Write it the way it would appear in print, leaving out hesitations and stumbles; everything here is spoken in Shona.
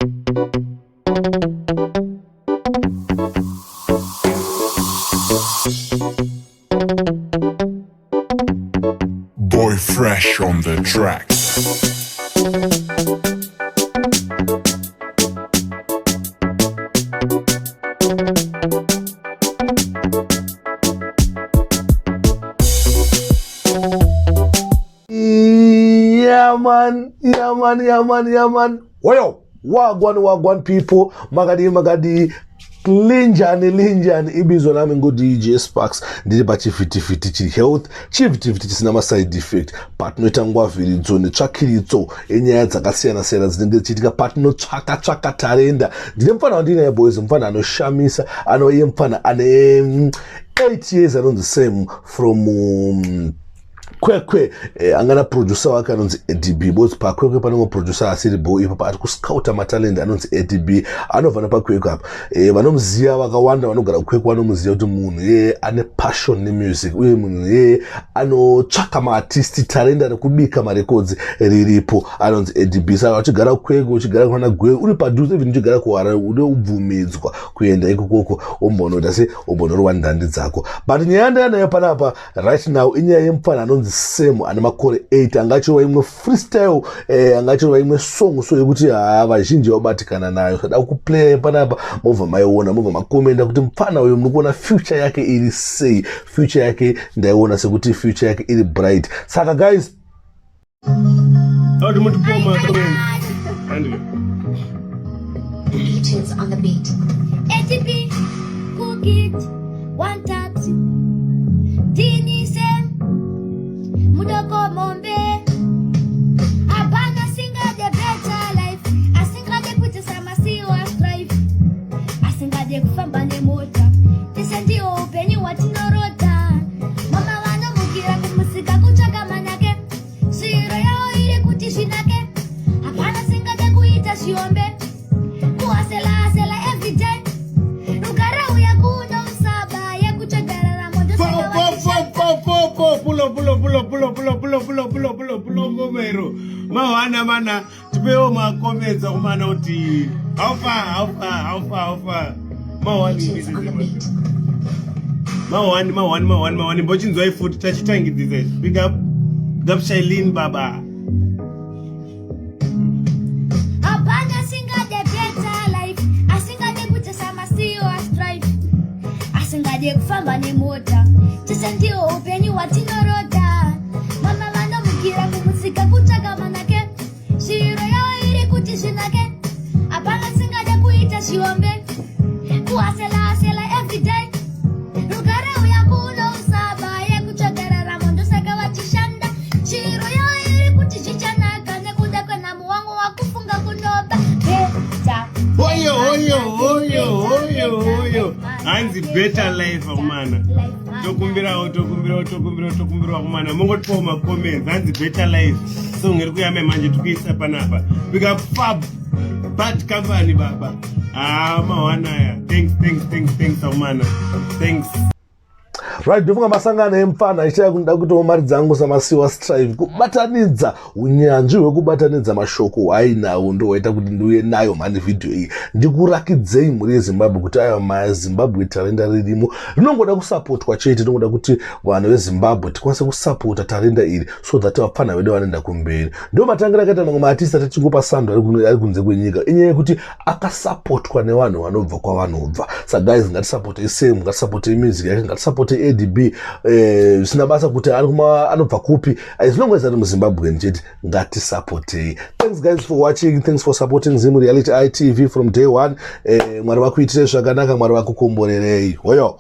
Boy Fresh on the track. Yeah, man. Yeah, man. Yeah, man. Yeah, man. Wayo. Wagwan, wagwan people. Makadii, makadii. Linjani, linjani. Ibizo lami ngu-DJ Sparks. Ndiri pachivhitivhiti chihealth, chivhitivhiti chisina maside effect. Patinoita ngwavhiridzo netsvakiridzo yenyaya dzakasiyana-siyana dzinenge dzichiitika patinotsvaka tsvaka tarenda. Ndine mufana wandinaye boys, mufana anoshamisa, anova mufana ane 8 years anonzi Sam from Kwekwe. Angana producer wake anonzi ADB both paKwekwe pane producer asiri bo ipapo ari kuscouta matalent anonzi ADB anobva nepaKwekwe apa. Vanomuziva vakawanda vanogara kuKwekwe vanomuziva kuti munhu yeye ane passion nemusic uye munhu yeye anotsvaka maartist, tarenda rekubika marekodzi riripo, anonzi ADB. Saka uchigara kuKwekwe, uchigara kwana Gweru, uri padhuze, even uchigara kuHarare, une ubvumidzwa kuenda ikokoko ombonoita se ombonorova ndandi dzako. But nyaya ndayanayo panapa right now inyaya yemufana anonzi Sam ane makore 8 angachirova imwe freestyle, angachirova imwe song so yekuti haa, vazhinji vabatikana nayo. Sada kuplaya panapa, mobva maiona, mobva makomenda kuti mufana uyu muri kuona future yake iri sei. Future yake ndaiona sekuti future yake iri bright. Saka guys, How mutipowo macomments andika. Peaches on the beat. ATP, cook it, one taps. Tinise, mudoko mombe. Hapana singade better life. Asingade kuita masiwa strive. Asingade kufamba nemota. Tese ndiwo upenyu hwatinorota. Mama vanomukira kumusika kutsvaka manake. Sviro yavo iri kuti zvinake. Hapana singade kuita zviombe. Kuhasela hasela everyday. Rugare uya kuno usaba yekutsvaga raramo. Po po po po po, pulo pulo pulo pulo pulo pulo pulo pulo pulo pulo, ngoma iro mahwana mana. Tipewo macomments akumana kuti how far, how far, how far, how far. Mahwani. Peaches on the beat. Mahwani, mahwani, mahwani, mahwani. Mbochinzwai futi tachitangidzisa izvi. Big up, big up Shailin baba. Hapana singade better life. Asingade kuita masiwa strive. Asingade kufamba nemota. Tese ndiwo upenyu hwatinorota. Mama vanomukira kumusika kutsvaka manake. Sviro yavo iri kuti zvinake. Hapana singade kuita zviombe. Kuhasela hasela everyday. Rugare uya kuno usaba yekutsvaga raramo ndosaka vachishanda. Sviro yavo iri kuti zvichanaka nekuda kwenhamo wangu wakufunga kunoba. Better. Hoyo, hoyo, hoyo, hoyo, hoyo. Hanzi better life akumana. Tokumbirawo, tokumbirawo, tokumbirawo, tokumbirawo akumana, mongotipawo macomments. Hanzi better life song iri kuyame manje, tikuisa panapa. Big up Fab Bad Company baba. Ah, mahwanaya. Thanks, thanks, thanks, thanks akumana, thanks. Right, ndofunga masangano emufana achichaya kuda kuitawo mari dzangu samasiwa strive. Kubatanidza unyanzvi hwekubatanidza mashoko hwainawo ndo waita kuti ndiuye nayo mhani vhidhiyo iyi, ndikurakidzei mhuri yeZimbabwe kuti aiwa, maZimbabwe tarenda ririmo, rinongoda kusapotwa chete. Rinongoda kuti vanhu veZimbabwe tikwanise kusapota tarenda iri so that vapfana vedu vanoenda kumberi. Ndo matangira akaita mamwe maartist atichingopa sando ari kunze kwenyika, inyaya yekuti akasapotwa nevanhu vanobva kwavanobva. Saka guys, ngatisapotei Sam, ngatisapotei music yake, ngatisapotei ADB. Zvisina basa kuti anobva kupi, as long as ari muZimbabwean chete, ngatisapotei. Thanks guys for watching, thanks for supporting Zim Reality ITV from day one. Mwari vakuitirei zvakanaka, Mwari vakukomborerei. Hoyo.